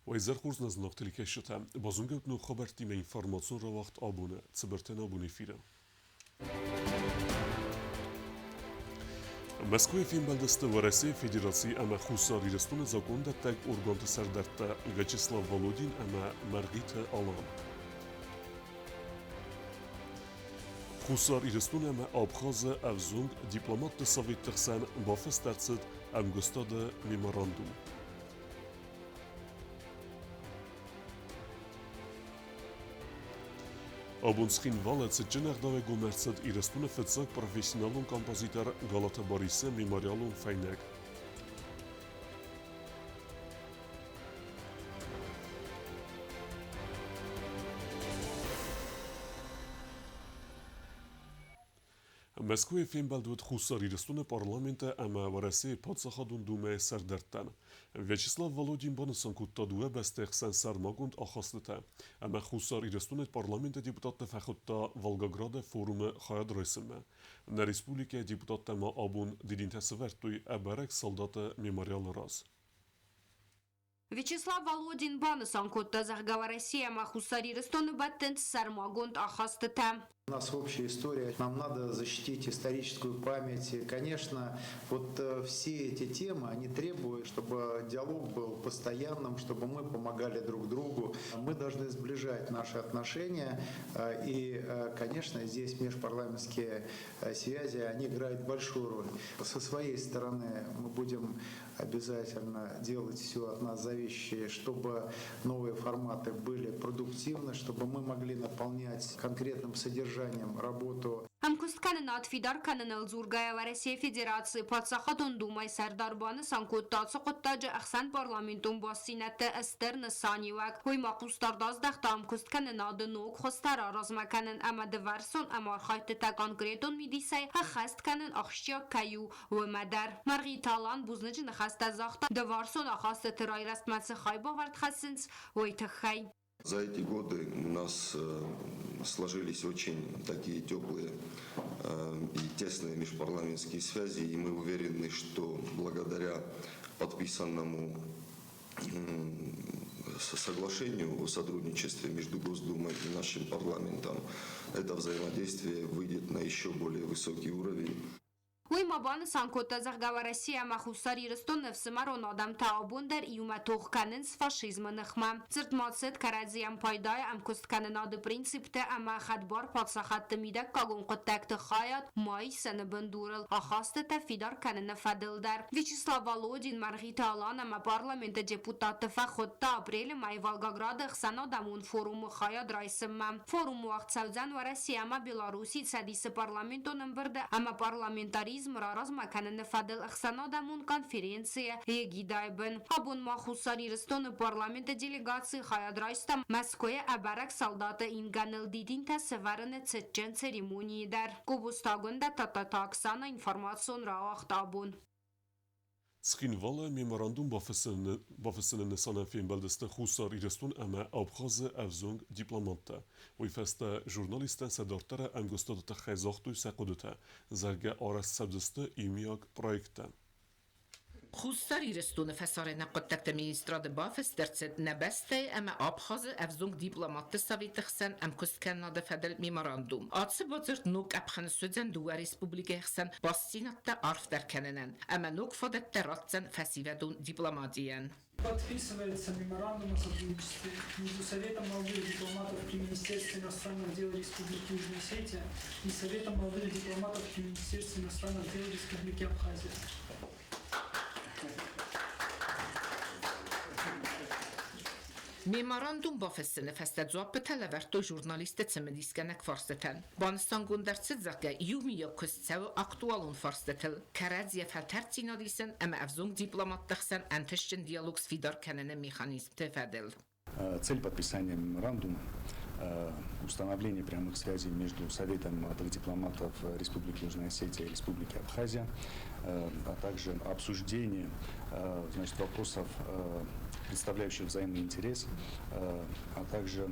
Уӕ изӕр хорз нӕ зынаргъ телекӕсджытӕ! Базонгӕ ут ног хабӕрттимӕ информацион рауагъд абоны Цыбыртӕн абон эфиры. Мӕскуыйы фембӕлдысты Уӕрӕсейы Федерацийы ӕмӕ Хуссар Ирыстоны закондӕттӕг органты сӕрдӕрттӕ Вячеслав Володин ӕмӕ Мӕргъиты Алан. Хуссар Ирыстон ӕмӕ Абхазы ӕвзонг дипломатты советты хсӕн бафыст ӕрцыд ӕмгуыстады меморандум. Абон Цхинвалы цытджын ӕгъдауӕй гом ӕрцыд Ирыстоны фыццаг профессионалон композитор Галаты Борисы мемориалон фӕйнӕг. Мӕскуыйы фембӕлд уыд Хуссар Ирыстоны Парламенты ӕмӕ Уӕрӕсейы Паддзахадон Думӕйы сӕрдӕрттӕн. Вячеслав Володин банысан кодта дыууӕ бӕстӕйы хсӕн сӕрмагонд ахастытӕ ӕмӕ Хуссар Ирыстоны Парламенты депутатты фӕхуыдта Волгограды форумы хайад райсынмӕ. Нӕ республикӕйы депутаттӕ ма абон дидинтӕ сӕвӕрдтой ӕбӕрӕг салдаты мемориалы раз. Вячеслав Володин банысан кодта, зӕгъгӕ, Уӕрӕсе ӕмӕ Хуссар Ирыстоны бӕттынц сӕрмагонд ахастытӕ. У нас общая история, нам надо защитить историческую память. И, конечно, вот все эти темы, они требуют, чтобы диалог был постоянным, чтобы мы помогали друг другу. Мы должны сближать наши отношения. И, конечно, здесь межпарламентские связи, они играют большую роль. Со своей стороны мы будем обязательно делать все от нас зависящее, чтобы новые форматы были продуктивны, чтобы мы могли наполнять конкретным содержанием работу. Ӕмкуысткӕнынад фидар кӕныныл дзургӕйӕ Уӕрӕсейы Федерацийы Паддзахадон Думӕйы сӕрдар банысан кодта ацы хъуыддаджы ӕхсӕнпарламентон бастдзинӕдты стыр нысаниуӕг. Уый ма хъусдард аздӕхта ӕмкуысткӕнынады ног хуызтӕ раразмӕ кӕнын ӕмӕ дывӕрсон ӕмархайдтытӕ конкретон мидисӕй ӕххӕст кӕнын ахсджиаг кӕй у, уымӕ дӕр. Мӕргъиты Алан бузныджы ныхӕстӕ загъта, дывӕрсон ахастыты райрӕзтмӕ цы хайбавӕрд хӕссынц, уый тыххӕй. За эти годы у нас сложились очень такие теплые и тесные межпарламентские связи, и мы уверены, что благодаря подписанному соглашению о сотрудничестве между Госдумой и нашим парламентом это взаимодействие выйдет на еще более высокий уровень. Уый ма банысан кодта, зӕгъгӕ, Уӕрӕсе ӕмӕ Хуссар Ирыстоны ӕфсымӕрон адӕмтӕ абон дӕр иумӕ тох кӕнынц фашизмы ныхмӕ. Дзырд ма цыд кӕрӕдзийӕн пайдайы ӕмкуысткӕнынады принциптӕ ӕмӕ хӕдбар паддзахадты мидӕггагон хъуыддӕгты хайад ма исыны бындурыл ахастытӕ фидар кӕныны фӕдыл дӕр. Вячеслав Володин Мӕргъиты Алан ӕмӕ парламенты депутатты фӕхуыдта апрелы мӕйы Волгограды ӕхсӕнадӕмон форумы хайад райсынмӕ. Форум уагъд цӕудзӕн Уӕрӕсе ӕмӕ Белоруссийы Цӕдисы парламентон ӕмбырды ӕмӕ парламентаризм раразмӕ кӕныны фӕдыл ӕхсӕнадӕмон конференцийы эгидӕйы бын. Абон ма Хуссар Ирыстоны парламенты делегаци хайад райста Мӕскуыйы ӕбӕрӕг салдаты ингӕныл дидинтӕ сӕвӕрыны цытджын церемонийы дӕр. Кобустагондӕ Тадтаты Оксана информацион рауагъд абон. Цхинвалы меморандум бафыссыны нысанӕн фембӕлдысты Хуссар Ирыстон ӕмӕ Абхазы ӕвзонг дипломаттӕ. Уый фӕстӕ журналисттӕн сӕ дарддӕры ӕмгуыстады тыххӕй загътой сӕ хъуыдытӕ, зӕгъгӕ, арӕзт цӕудзысты иумиаг проекттӕ. Хуссар Ирыстоны фӕсарӕйнаг хъуыддӕгты министрады бафыст ӕрцыд нӕ бӕстӕйы ӕмӕ Абхазы ӕвзонг дипломатты советы хсӕн ӕмкуысткӕнынады фӕдыл меморандум. Ацы бадзырд ног къӕпхӕн суыдзӕн дыууӕ республикӕйы хсӕн бастдзинӕдтӕ арфдӕр кӕнынӕн ӕмӕ ног фадӕттӕ ратдзӕн фӕсивӕдон дипломатийӕн. Подписывается меморандум о сотрудничестве между Советом молодых дипломатов при Министерстве иностранных дел Республики Южная Осетия и Советом молодых дипломатов при Министерстве иностранных дел Республики Абхазия. Меморандум бафыссыны фӕстӕ дзуаппытӕ лӕвӕрдтой журналистты цымыдисгӕнӕг фарстытӕн. Банысангонд ӕрцыд, зӕгъгӕ, иумиаг куыст цӕуы актуалон фарстытыл, кӕрӕдзийӕ фӕлтӕрддзинад исын ӕмӕ ӕвзонг дипломатты хсӕн ӕнтыстджын диалог сфидар кӕныны механизмты фӕдыл. Цель подписания меморандума – установление прямых связей между Советом молодых дипломатов Республики Южная Осетия и Республики Абхазия, а также обсуждение, значит, вопросов, представляющих взаимный интерес, а также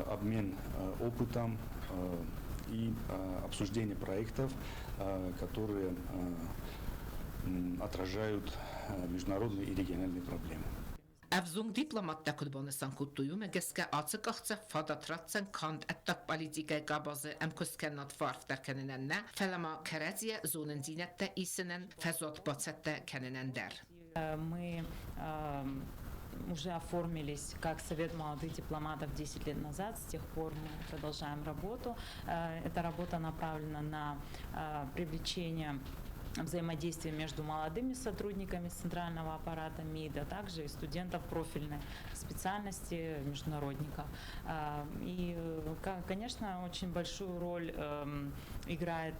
обмен опытом и обсуждение проектов, которые отражают международные и региональные проблемы. Ӕвзонг дипломаттӕ куыд банысан кодтой, уымӕ гӕсгӕ ацы къахдзӕф фадат ратдзӕн канд ӕддагполитикӕйы къабазы ӕмкуысткӕнынад фӕарфдӕр кӕнынӕн нӕ, фӕлӕ ма кӕрӕдзийӕ зонындзинӕдтӕ исынӕн фӕзуат бацӕттӕ кӕнынӕн дӕр. Мы уже оформились как Совет молодых дипломатов 10 лет назад, с тех пор мы продолжаем работу. Эта работа направлена на привлечение взаимодействия между молодыми сотрудниками центрального аппарата МИДа, а также и студентов профильной специальности, международников. И, конечно, очень большую роль играет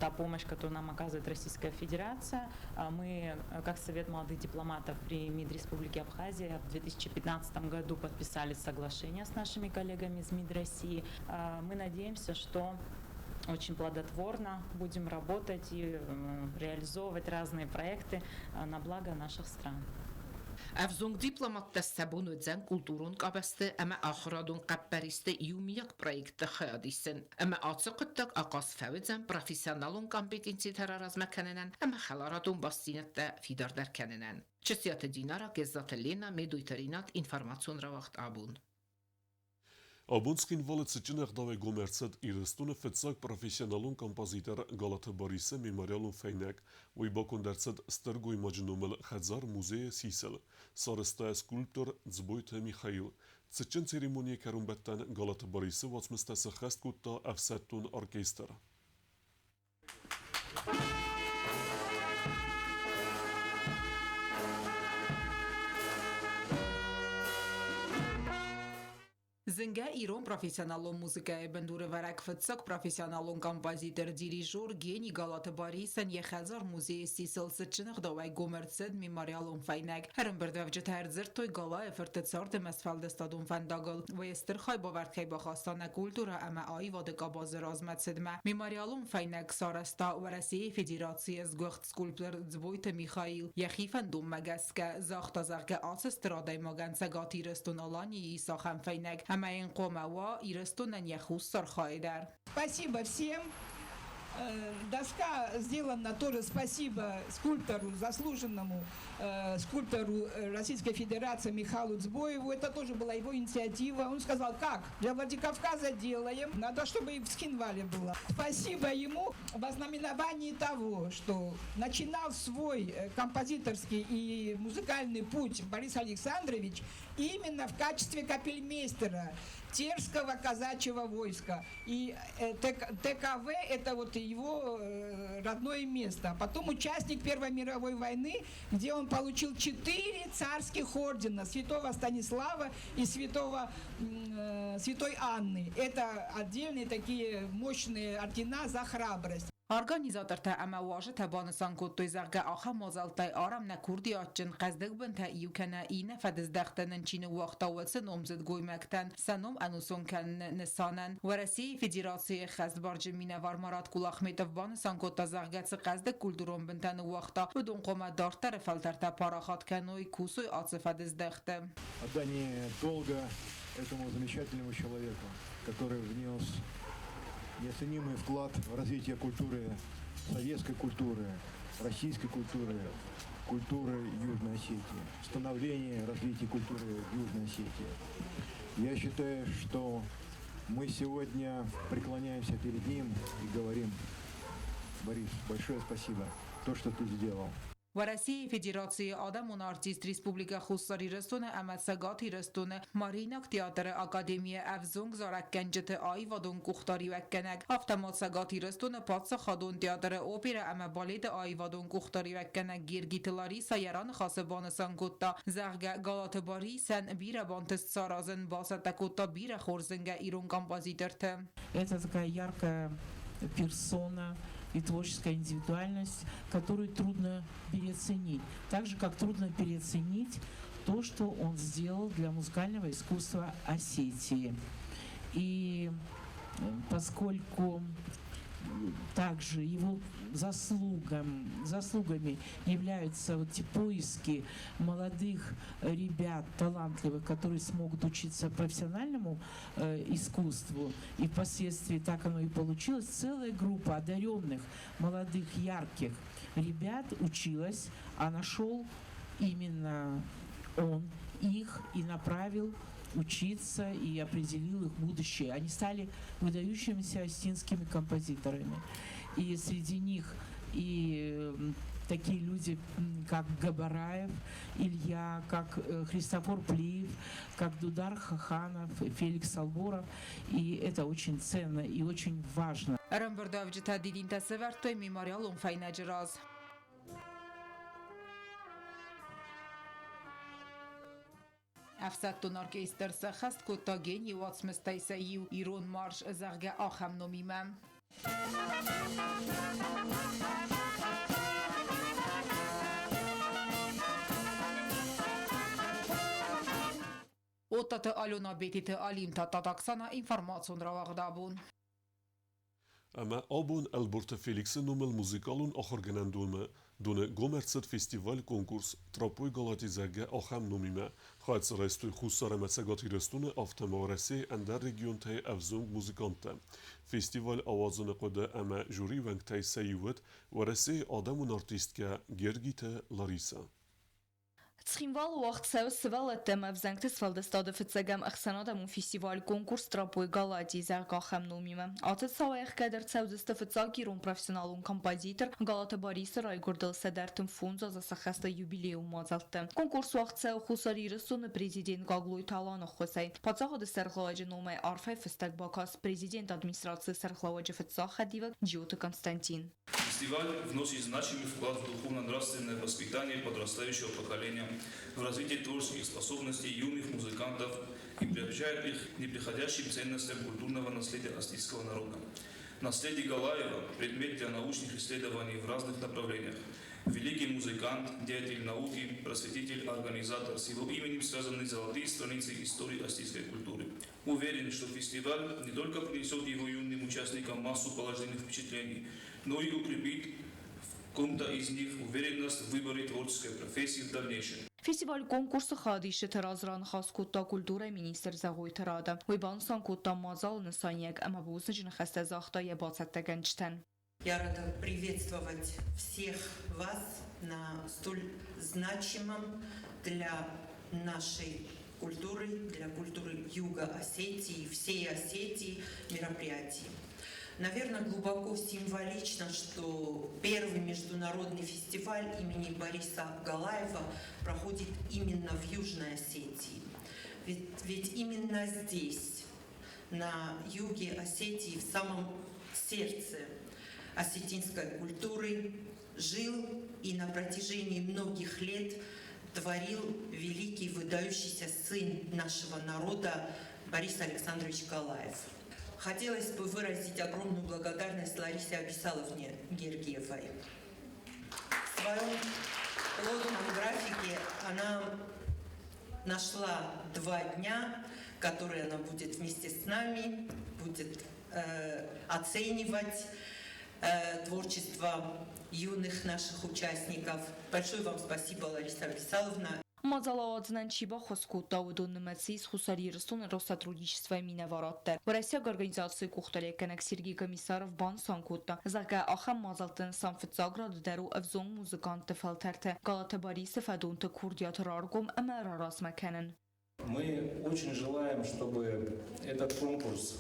та помощь, которую нам оказывает Российская Федерация. Мы, как Совет молодых дипломатов при МИД Республики Абхазия, в 2015 году подписали соглашение с нашими коллегами из МИД России. Мы надеемся, что очень плодотворно будем работать и реализовывать разные проекты на благо наших стран. Ӕвзонг дипломаттӕ сӕ бон уыдзӕн культурон къабӕзты ӕмӕ ахуырадон хъӕппӕристы иумиаг проектты хайад исын. Ӕмӕ ацы хъуыддаг ахъаз фӕуыдзӕн профессионалон компетенцитӕ раразмӕ кӕнынӕн ӕмӕ хӕларадон бастдзинӕдтӕ фидардӕр кӕнынӕн. Чысиаты Динара, Геззаты Лена, Медойты Ринат, информацион рауагъд Абон. Абон Цхинвалы цытджын ӕгъдауӕй гом ӕрцыд Ирыстоны фыццаг профессионалон композитор Галаты Борисы мемориалон фӕйнӕг. Уый баконд ӕрцыд стыр гоймаджы номыл хӕдзар-музейы сисыл. Сарӕзта скульптор Дзбойты Михаил. Цытджын церемонийы кӕронбӕттӕн Галаты Борисы уацмыстӕ сӕххӕст кодта ӕфсӕддон оркестр. Зынгӕ ирон профессионалон музыкӕйы бындурӕвӕрӕг фыццаг профессионалон композитор, дирижер гений Галаты Барисӕн йӕ хӕдзар-музейы сисыл цытджын ӕгъдауӕй гом ӕрцыд мемориалон фӕйнӕг. Ӕрӕмбырдуӕвджытӕ ӕрдзырдтой Галайы фырты цард ӕмӕ сфӕлдыстадон фӕндагыл. Уый стыр хайбавӕрд кӕй бахаста нӕ культурӕ ӕмӕ аивады къабазы размӕцыдмӕ. Мемориалон фӕйнӕг сарӕзта Уӕрӕсейы Федерацийы сгуыхт скульптор Дзбойты Михаил. Йӕхи фӕндонмӕ гӕсгӕ загъта, зӕгъгӕ, ацы стыр адӕймагӕн Цӕгат Ирыстон-Аланийы ис ахӕм фӕйнӕг, ӕмӕ йын хъуамӕ уа Ирыстонӕн йӕ хуссар хайы дӕр. Спасибо всем. Доска сделана тоже спасибо скульптору, заслуженному скульптору Российской Федерации Михаилу Цбоеву. Это тоже была его инициатива. Он сказал, как? Для Владикавказа делаем, надо, чтобы и в Цхинвале было. Спасибо ему в ознаменовании того, что начинал свой композиторский и музыкальный путь Борис Александрович именно в качестве капельмейстера Терского казачьего войска. И ТКВ – это вот его родное место. Потом участник Первой мировой войны, где он получил 4 царских ордена – святого Станислава и святой Анны. Это отдельные такие мощные ордена за храбрость. Организатортӕ ӕмӕ уазджытӕ банысан кодтой, зӕгъгӕ, ахӕм мадзӕлттӕй арӕм нӕ курдиатджын хъӕздыг бынтӕ иу кӕнӕ иннӕ фӕдыздӕхтӕ нын чи ныууагъта, уыцы номдзыд гоймӕгтӕн сӕ ном ӕнусон кӕныны нысанӕн. Уӕрӕсейы Федерацийы хӕстбарджын минӕвар Марат Кулахметов банысан кодта, зӕгъгӕ, цы хъӕздыг культурон бынтӕ ныууагъта, уыдон хъуамӕ дарддӕры фӕлтӕртӕ парахат кӕной, кусой ацы фӕдыздӕхты. Отдание долга этому замечательному человеку, который внес неоценимый вклад в развитие культуры, советской культуры, российской культуры, культуры Южной Осетии, становление и развитие культуры Южной Осетии. Я считаю, что мы сегодня преклоняемся перед ним и говорим: Борис, большое спасибо, то, что ты сделал. Уӕрӕсейы Федерацийы адӕмон артист Республикӕ Хуссар Ирыстоны ӕмӕ Цӕгат Ирыстоны Мариинаг театры академийы ӕвзонг зарӕггӕнджыты аивадон къухдариуӕггӕнӕг, афтӕ ма Цӕгат Ирыстоны паддзахадон театры оперӕ ӕмӕ балеты аивадон къухдариуӕггӕнӕг Гергиты Ларисӕ йӕ раныхасы банысан кодта, зӕгъгӕ, Галаты Барисӕн бирӕ бантыст саразын, бацӕттӕ кодта бирӕ хорз зынгӕ ирон композиторты. Это такая яркая персона и творческая индивидуальность, которую трудно переоценить. Так же, как трудно переоценить то, что он сделал для музыкального искусства Осетии. И поскольку также его заслугами являются вот эти поиски молодых ребят, талантливых, которые смогут учиться профессиональному искусству, и впоследствии так оно и получилось. Целая группа одаренных, молодых, ярких ребят училась, а нашел именно он. их и направил учиться и определил их будущее. Они стали выдающимися осетинскими композиторами. И среди них и такие люди, как Габараев Илья, как Христофор Плиев, как Дудар Хаханов, Феликс Алборов. И это очень ценно и очень важно. Ӕрӕмбырдуӕвджытӕ дидинтӕ сӕвӕрдтой мемориалон фӕйнӕджы раз. Ӕфсӕддон оркестр сӕххӕст кодта генийы уацмыстӕй сӕ иу «Ирон марш», зӕгъгӕ, ахӕм номимӕ. Оттаты Алена, Бетиты Алим, Тадтаты Оксана, информацион рауагъд абон. Ӕмӕ абон Ӕлборты Феликсы номыл музыкалон ахуыргӕнӕндонмӕ доны гом ӕрцыд фестиваль-конкурс Тропой Галати, зӕгъгӕ, ахӕм номимӕ. Хайад дзы райстой Хуссар ӕмӕ Цӕгат Ирыстоны, афтӕ ма Уӕрӕсейы ӕндӕр регионтӕй ӕвзонг музыканттӕ. Фестиваль ауадзыны хъуыды ӕмӕ жюрийы уӕнгтӕй сӕ иу уыд Уӕрӕсейы адӕмон артисткӕ Гергиты Ларисӕ. Цхинвалы уагъд цӕуы сывӕллӕтты ӕмӕ ӕвзӕнгты сфӕлдыстады фыццӕгӕм ӕхсӕнадӕмон фестиваль-конкурс Тропой Галати, зӕгъгӕ, ахӕм номимӕ. Ацы цауӕй ӕхгӕд ӕрцӕудзысты фыццаг ирон профессионалон композитор Галаты Барисы райгуырдыл 135 азы сӕххӕсты юбилейон мадзӕлтты. Конкурс уагъд цӕуы Хуссар Ирыстоны президент Гаглойты Аланы ӕххуысӕй. Паддзахады сӕргълӕууӕджы номӕй арфӕйы фыстӕг бакаст президенты администрацийы сӕргълӕууӕджы фыццаг хӕдивӕг Джиоты Константин. Фестиваль вносит значимый вклад в духовно-нравственное воспитание подрастающего поколения, в развитие творческих способностей юных музыкантов и приобщает их к непреходящим ценностям культурного наследия осетинского народа. Наследие Галаева – предмет для научных исследований в разных направлениях. Великий музыкант, деятель науки, просветитель, организатор. С его именем связаны золотые страницы истории осетинской культуры. Уверен, что фестиваль не только принесет его юным участникам массу положительных впечатлений, но и укрепит в ком-то из них уверенность в выборе творческой профессии в дальнейшем. Фестиваль-конкурсы хайадисджыты раз раныхас кодта культурӕйы министр Зӕгъойты Рада. Уый банысан кодта мадзалы нысаниуӕг ӕмӕ бузныджы ныхӕстӕ загъта йӕ бацӕттӕгӕнджытӕн. Я рада приветствовать всех вас на столь значимом для нашей культуры, для культуры Юга Осетии, всей Осетии мероприятии. Наверное, глубоко символично, что первый международный фестиваль имени Бориса Галаева проходит именно в Южной Осетии. Ведь именно здесь, на юге Осетии, в самом сердце осетинской культуры, жил и на протяжении многих лет творил великий выдающийся сын нашего народа Борис Александрович Галаев. Хотелось бы выразить огромную благодарность Ларисе Абисаловне Гергиевой. В своем плотном графике она нашла 2 дня, которые она будет вместе с нами, будет оценивать творчество юных наших участников. Большое вам спасибо, Лариса Абисаловна. Мадзал ауадзынӕн чи баххуыс кодта, уыдон нымӕцы ис Хуссар Ирыстоны Россотрудничествойы минӕварад дӕр. Уӕрӕсейаг организацийы къухдариуӕггӕнӕг Сергей Комиссаров банысан кодта, зӕгъгӕ, ахӕм мадзӕлтты нысан фыццаг рады дӕр у ӕвзонг музыкантты фӕлтӕрты Галаты Барисы фӕдонты курдиат раргом ӕмӕ раразмӕ кӕнын. Мы очень желаем, чтобы этот конкурс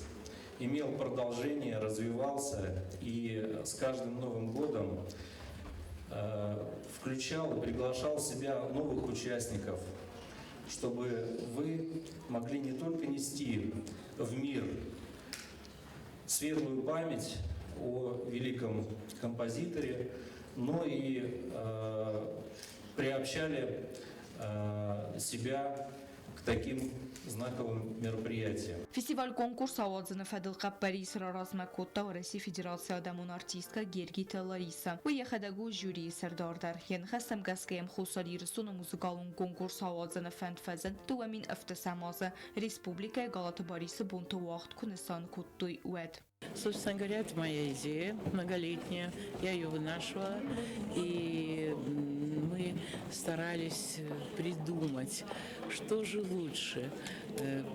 имел продолжение, развивался и с каждым Новым годом включал и приглашал в себя новых участников, чтобы вы могли не только нести в мир светлую память о великом композиторе, но и приобщали себя к таким знаковым мероприятиям. Фестиваль-конкурс ауадзыны фӕдыл хъӕппӕрис раразмӕ кодта Уӕрӕсейы Федерацийы адӕмон артисткӕ Гергиты Лариса. Уый йӕхӕдӕг у жюрийы сӕрдар дӕр. Йӕ ныхӕстӕм гӕсгӕ йӕм Хуссар Ирыстоны музыкалон конкурс ауадзыны фӕнд фӕзынд 2007 азы республикӕйы Галаты Барисы бонты уагъд куы нысан кодтой, уӕд. Собственно говоря, это моя идея многолетняя. Я ее вынашивала. И мы старались придумать, что же лучше: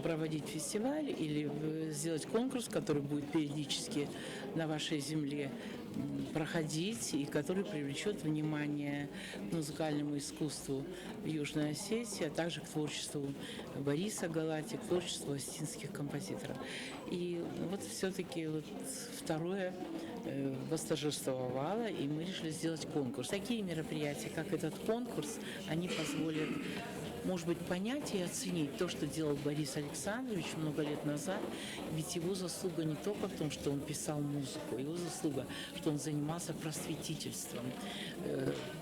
проводить фестиваль или сделать конкурс, который будет периодически на вашей земле. проходить и который привлечет внимание к музыкальному искусству в Южной Осетии, а также к творчеству Бориса Галати, к творчеству осетинских композиторов. И вот все-таки вот второе восторжествовало, и мы решили сделать конкурс. Такие мероприятия, как этот конкурс, они позволят, может быть, понять и оценить то, что делал Борис Александрович много лет назад. Ведь его заслуга не только в том, что он писал музыку, его заслуга, что он занимался просветительством.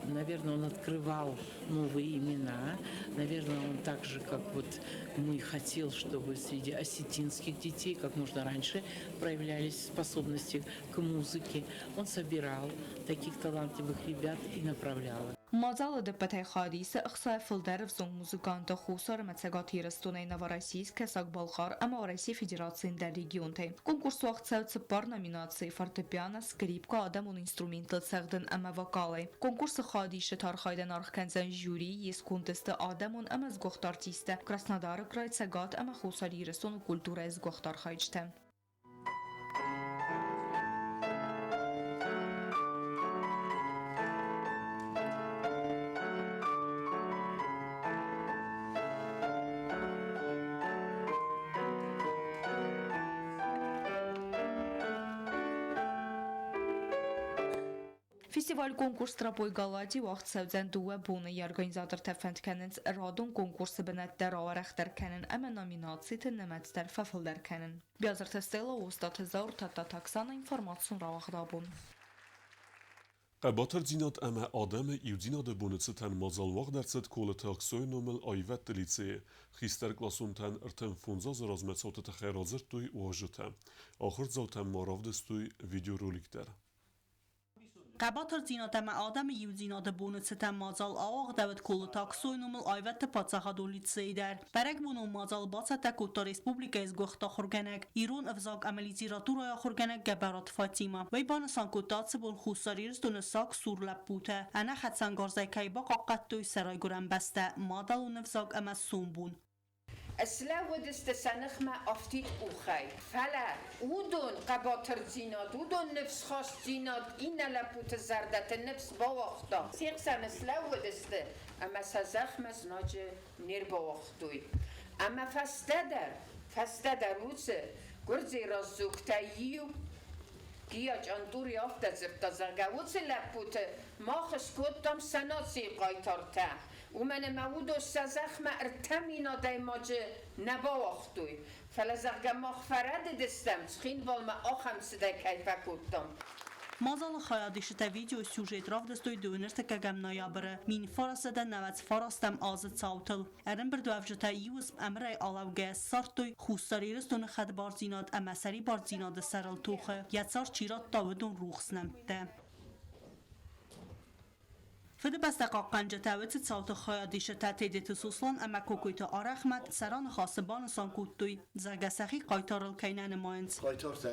Наверное, он открывал новые имена. Наверное, он так же, как вот мы, хотел, чтобы среди осетинских детей как можно раньше проявлялись способности к музыке. Он собирал таких талантливых ребят и направлял их. Мадзалы ӕдӕппӕтӕй хайад исы 60 фылдӕр ӕвзонг музыканты Хуссар ӕмӕ Цӕгат Ирыстонӕй, Новороссийск, Кӕсӕг-Балхъар ӕмӕ Уӕрӕсейы Федерацийы ӕндӕр регионтӕй. Конкурс уагъд цӕуы цыппар номинацийы: фортепиано, скрипкӕ, адӕмон инструменттыл цӕгъдын ӕмӕ вокалӕй. Конкурсы хайадисджыты архайдӕн аргъ кӕндзӕн жюри, йе сконды сты адӕмон ӕмӕ сгуыхт артисттӕ, Краснодары край, Цӕгат ӕмӕ Хуссар Ирыстоны культурӕйы сгуыхт архайджытӕ. Фестиваль-конкурс Тропой Галади уагъд цӕудзӕн дыууӕ боны. Йӕ организатортӕ фӕнд кӕнынц радон конкурсы бынӕттӕ рауӕрӕхдӕр кӕнын ӕмӕ номинациты нымӕц дӕр фӕфылдӕр кӕнын. Биазырты Стелла, Остъаты Заур, Тадтаты Оксана, информацион рауагъд абон. Хъӕбатырдзинад ӕмӕ адӕмы иудзинады боны цытӕн мадзал уагъд ӕрцыд Колыты Аксойы номыл аивӕдты лицейы. Хистӕркъласонтӕн 35 азы размӕ цауты тыххӕй радзырдтой уазджытӕ. Ахуырдзаутӕм ма равдыстой видеоролик дӕр. Хъӕбатырдзинад ӕмӕ адӕмы иудзинады боны цытӕн мадзал ауагъдӕуыд Колыты Аксойы номыл аивӕдты паддзахадон лицейы дӕр. Бӕрӕгбонон мадзал бацӕттӕ кодта республикӕйы сгуыхт ахуыргӕнӕг, ирон ӕвзаг ӕмӕ литературӕйы ахуыргӕнӕг Гӕбӕраты Фатимӕ. Уый банысан кодта, ацы бон Хуссар Ирыстоны сагсур лӕппутӕ ӕнӕ хӕцӕнгарзӕй кӕй бахъахъхъӕдтой сӕ райгуырӕн бӕстӕ, мадӕлон ӕвзаг ӕмӕ сомбон. Слӕууыдысты сӕ ныхмӕ афтид къухӕй. Фӕлӕ уыдон хъӕбатырдзинад, уыдон ныфсхастдзинад иннӕ лӕппуты зӕрдӕты ныфс бауагъта. Се хсӕны слӕууыдысты ӕмӕ сӕ зӕхмӕ знаджы не рбауагътой. Ӕмӕ фӕстӕдӕр, фӕстӕдӕр уыцы гуырдзыйы раздзогтӕй иу Гиа Чъантъури афтӕ дзырдта, зӕгъгӕ, уыцы лӕппуты мах скодтам сӕ нацийы хъайтартӕ. Уымӕн ӕмӕ уыдон сӕ зӕхмӕ 3000 адӕймаджы нӕ бауагътой. Фӕлӕ, зӕгъгӕ, мах фӕрӕдыдыстӕм, Цхинвалмӕ ахӕм цыдӕй кӕй фӕкодтам. Мадзалы хайадисджытӕ видеосюжет равдыстой 23 ноябры 1999 азы цаутыл. Ӕрӕмбырдуӕвджытӕ иу уысм ӕмырӕй алӕугӕйӕ ссардтой Хуссар Ирыстоны хӕдбардзинад ӕмӕ сӕрибардзинады сӕрыл тохы йӕ цард чи радта, уыдон рухс нӕмттӕ. Фыдыбӕстӕ хъахъхъӕнджытӕ уыцы цауты хайадисджытӕ Тедеты Сослан ӕмӕ Кокойты Арӕхмӕт сӕ раныхасы банысан кодтой, зӕгъгӕ, сӕхи хъайтарыл кӕй нӕ нымайынц. Хъайтартӕ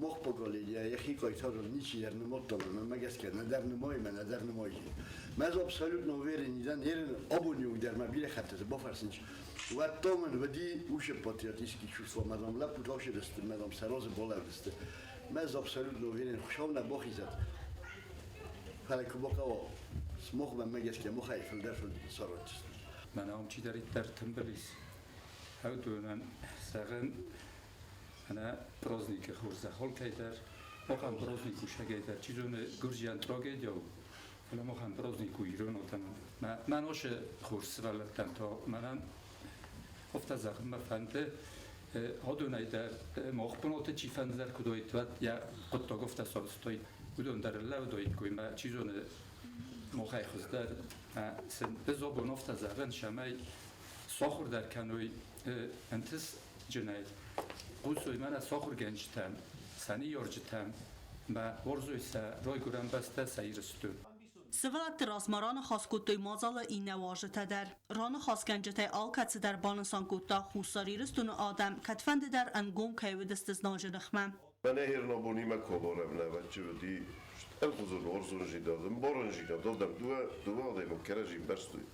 мах поколение йӕхи хъайтарыл ничи дӕр нымадта, мӕнмӕ гӕсгӕ нӕдӕр нымайы, нӕдӕр нымайы. Мӕ абсолютно уверен дӕн, ерын абоны онг дӕр мӕ бирӕ хӕттыты бафӕрсынц, уӕдта мын уыди уыцы патриотический чувство, мадам лӕппутӕ ацыдысты, мадам сӕ разы балӕудысты. Мӕ абсолютно уверен, Хуыцау нӕ бахизӕд, Фӕлӕ куы бахъӕуа, сымах мӕнмӕ гӕсгӕ махӕй фылдӕр сараздзыстут. Мӕнӕ ам чидӕриддӕр тымбыл ис, уыдонӕн зӕгъын, ӕнӕ праздникы хорзӕх алкӕй дӕр, махӕн праздник у сӕгӕй дӕр, чи зоны, гуырдзиан трагедия у, фӕлӕ махӕн праздник у ирон адӕмӕн. Мӕ носы хорз сывӕллӕттӕн та мӕнӕн афтӕ зӕгъын мӕ фӕнды, адонӕй дӕр мах бынаты чи фӕнды дӕр куыд уаид, уӕд йӕ хъуыддаг афтӕ сарӕзтой. Уыдон дӕр лӕудаиккой мӕ, чи зоны, махӕй хуыздӕр сын ӕз абон афтӕ зӕгъын, цӕмӕй сахуырдӕр кӕной ӕнтыстджынӕй, хъусой мӕнӕ сахуыргӕнджытӕм, сӕ ныййарджытӕм мӕ уарзой сӕ райгуырӕн бӕстӕ, сӕ Ирыстон. Сывӕллӕтты размӕ раныхас кодтой мадзалы иннӕ уазджытӕ дӕр. Раныхасгӕнджытӕй алкӕцыдӕр банысан кодта, Хуссар Ирыстоны адӕм кӕдфӕндыдӕр ӕнгом кӕй уыдысты знаджы ныхмӕ. Мӕнӕ Хернобонимӕ коборӕм уыди ӕлхуызон уарзондзинад, ӕмбарындзинад адӕм дыууӕ адӕймаг кӕрӕдзи ӕмбӕрстой.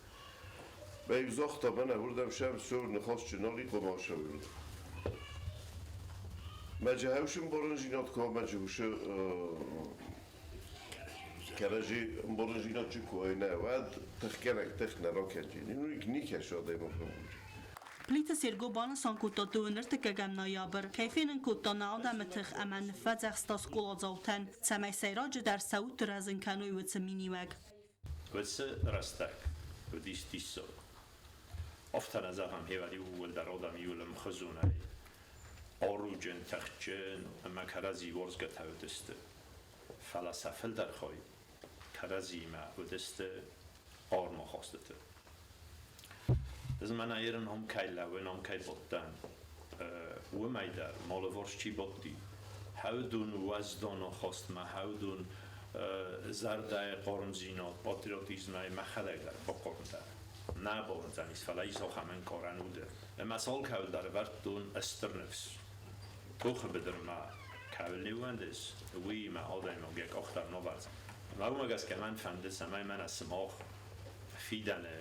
Мӕ иу загъта, мӕнӕ уырдӕм сӕм цур ныхасджын нал и хъуымасӕуыл. Мӕ джы хӕусы ӕмбарындзинад куы мӕ джы усы. Kerejî mborojîna çi koyne wed tixkerek tix nerakecî. Nîkeş adêma bimûcî. Плиты Серго банысан кодта 31 ноябрь, кӕй фенын кодта нӕ адӕмы тых ӕмӕ ныффӕдзӕхста скъоладзаутӕн, цӕмӕй сӕйраджыдӕр сӕ удты рӕзын кӕной уыцы миниуӕг. Уыцы рӕстӕг уыдис диссаг. Афтӕ нӕ зӕгъӕм, хевӕр иууылдӕр адӕм иуыл ӕмхуызонӕй хъаруджын, тыхджын ӕмӕ кӕрӕдзи уарзгӕтӕ уыдысты. Фӕлӕ сӕ фылдӕр хай кӕрӕдзиимӕ уыдысты хъарм ахастыты. Ӕз мӕнӕ ерын ам кӕй лӕууын, ам кӕй бадтӕн, уымӕй дӕр мӕ алыварс чи бадти, хӕудон уӕздан ахастмӕ, хӕудон зӕрдӕйы хъармдзинад, патриотизмӕй мӕхӕдӕг дӕр бахъарм дӕн. Нӕ бауындзӕнис, фӕлӕ ис ахӕм ӕнкъарӕн уды. Ӕмӕ сӕ алкӕуыл дӕр ӕвӕрдтон стыр ныфс. Тохы быдырмӕ кӕуыл не ууӕндыс, уыимӕ адӕймаг йӕ къах дӕр нывӕрдзӕн. Ӕмӕ уымӕ гӕсгӕ мӕн фӕнды, цӕмӕй мӕнӕ сымах фидӕны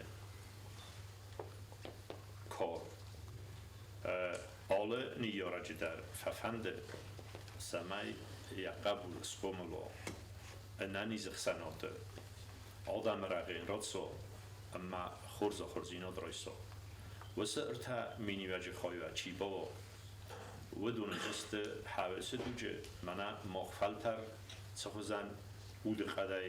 кар алы ныййарӕджы дӕр фӕфӕнды, цӕмӕй йӕ хъӕбул схъомыл уа ӕнӕниз ӕхсӕнады, адӕмы рӕгъы йын рацӕуа ӕмӕ хорз ахуырдзинад райса. Уыцы ӕртӕ миниуӕджы хайуа чи бауа, уыдон уыдзысты хӕвӕсы дуджы, мӕнӕ мах фӕлтӕр цы хуызӕн удыхъӕдӕй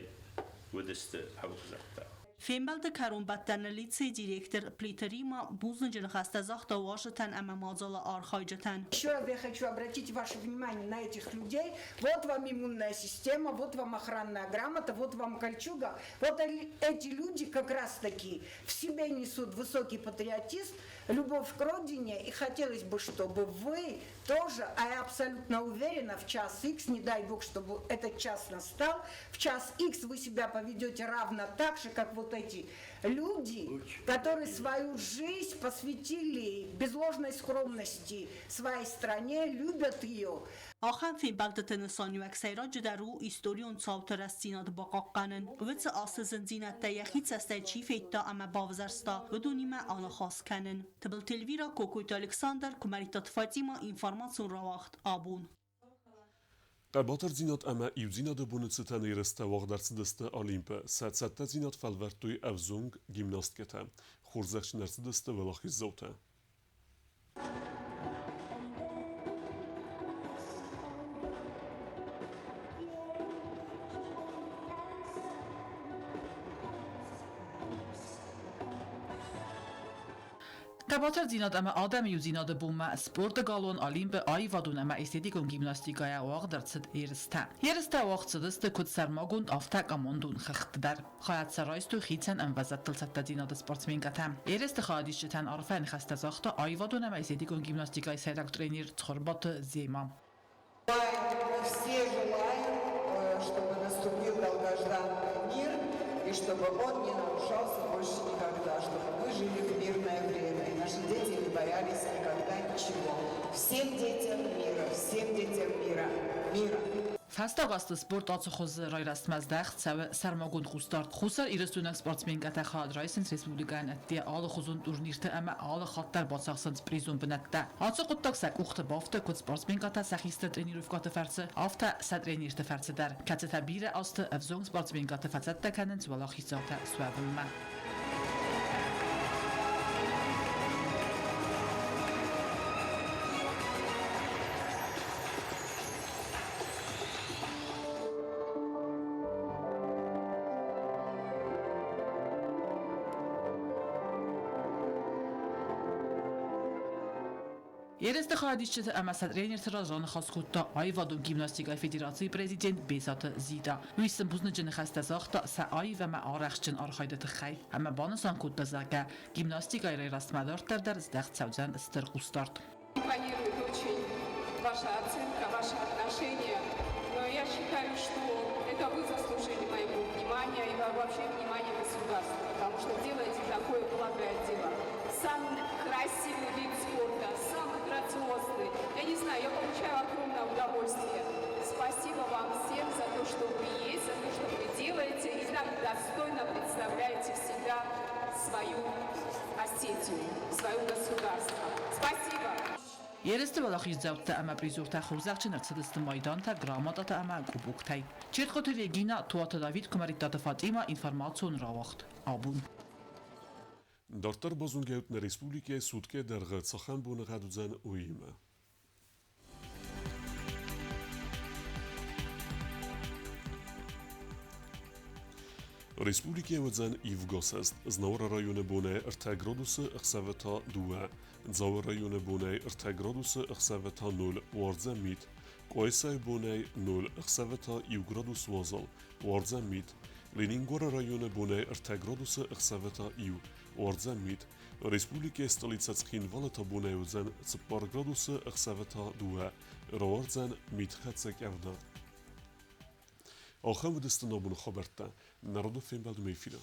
уыдысты ӕвгъзӕгтӕ. Фембӕлды кӕронбӕттӕны лицейы директор Плиты Рима бузныджы ныхӕстӕ загъта уазджытӕн ӕмӕ мадзалы архайджытӕн. Еще раз я хочу обратить ваше внимание на этих людей. Вот вам иммунная система, вот вам охранная грамота, вот вам кольчуга. Вот эти люди как раз-таки в себе несут высокий патриотизм, любовь к родине. И хотелось бы, чтобы вы тоже, а я абсолютно уверена, в час Х, не дай бог, чтобы этот час настал, в час Х вы себя поведете равно так же, как вот эти люди, которые свою жизнь посвятили без ложной скромности своей стране, любят ее. Ахӕм фембӕлдтыты нысаниуӕг сӕйраджыдӕр у историон цауты рӕстдзинад бахъахъхъӕнын. Уыцы ацы зындзинӕдтӕ йӕхи цӕстӕй чи федта ӕмӕ бавзӕрста, уыдонимӕ аныхас кӕнын. Тыбылты Эльвира, Кокойты Александр, Куымӕридтаты Фатимӕ, информацион рауагъд «Абон». Хъӕбатырдзинад ӕмӕ иудзинады боны цытӕн ерыстӕ уагъд ӕрцыдысты Олимпы. Сӕ цӕттӕдзинад фӕлвӕрдтой ӕвзонг гимнасткӕтӕ. Хорзӕхджын ӕрцыдысты уӕлахиздзаутӕ. Хъӕбатырдзинад ӕмӕ адӕмы иудзинады бонмӕ спорты галуан Олимп-ы аивадон ӕмӕ эстетикон гимнастикӕйӕ уагъд ӕрцыд ерыстӕ. Ерыстӕ уагъд цыдысты куыд сӕрмагонд, афтӕ командон хыгъдты дӕр. Хайад сӕ райстой хицӕн ӕмвӕзадтыл цӕттӕдзинады спортсменкӕтӕ. Ерысты хайадисджытӕн арфӕ ныхӕстӕ загъта аивадон ӕмӕ эстетикон гимнастикӕйы сӕйраг тренер Цхуырбаты Зема. Мы все желаем, чтобы наступил долгожданный мир и чтобы он не нарушался больше никогда, чтобы мы жили в мирное время и наши дети не боялись никогда ничего. Всем детям мира, всем детям мира, мира. Фӕстаг азты спорт ацы хуызы райрӕзтмӕ здӕхт цӕуы сӕрмагонд хъусдард. Хуссар Ирыстойнаг спортсменкӕтӕ хайад райсынц республикӕйӕн ӕдде алыхуызон турнирты ӕмӕ алы хатт дӕр бацахсынц призон бынӕттӕ. Ацы хъуыддаг сӕ къухты бафты куыд спортсменкӕтӕ сӕ хистӕр тренировкӕты фӕрцы, афтӕ сӕ тренерты фӕрцы дӕр, кӕцытӕ бирӕ азты ӕвзонг спортсменкӕты фӕцӕттӕ кӕнынц уӕлахиздзаутӕ суӕвынмӕ. Ерысты хайадисджыты ӕмӕ сӕ тренерты раз раныхас кодта аивадон гимнастикӕйы федерацийы президент Бесаты Зита. Уый сын бузныджы ныхӕстӕ загъта сӕ аив ӕмӕ арӕхстджын архайды тыххӕй ӕмӕ банысан кодта, зӕгъгӕ, гимнастикӕйы райрӕзтмӕ дарддӕр дӕр здӕхт цӕудзӕн стыр хъусдард. Импонирует очень ваша оценка, ваше отношение. Но я считаю, что это вы заслужили моего внимания и вообще внимания государства, потому что делаете такое благое дело. Самый красивый вид спорта, самый грациозный. Я не знаю, я получаю огромное удовольствие. Спасибо вам всем за то, что вы есть, за то, что вы делаете и так достойно представляете всегда свою Осетию, свое государство. Спасибо! Ерысты уӕлахиздзӕуттӕ ӕмӕ призертӕ хорзӕхджын ӕрцыдысты майдантӕ, грамотатӕ ӕмӕ кубоктӕй. Четхъоты Регина, Туаты Давид, Куымӕридтаты Фатимӕ, информацион рауагъд. Абон. Дарддӕр базонгӕ нӕ республикӕйы суткӕйы дӕргъы цахӕм боныгъӕд уыдзӕн, уыимӕ. Республикӕйы уыдзӕн ивгосӕст. Знауыры районы бонӕй 3 градусы, ӕхсӕвы та 2. Дзауы районы бонӕй 3 градусы, ӕхсӕвы та 0, уардзӕн мит. Къуайсайы бонӕй 0, ӕхсӕвы та 1 градус уазал, уардзӕн мит. Ленингоры районы бонӕй 3 градусы, ӕхсӕвы та 1, уардзӕн мит. Республикӕйы столицӕ Цхинвалы та бонӕй уыдзӕн 4 градусы, ӕхсӕвы та 2, рауардзӕн митхӕццӕ къӕвда. Ахӕм уыдысты нӕ абоны хабӕрттӕ. Народон фембӕлдмӕ эфиры.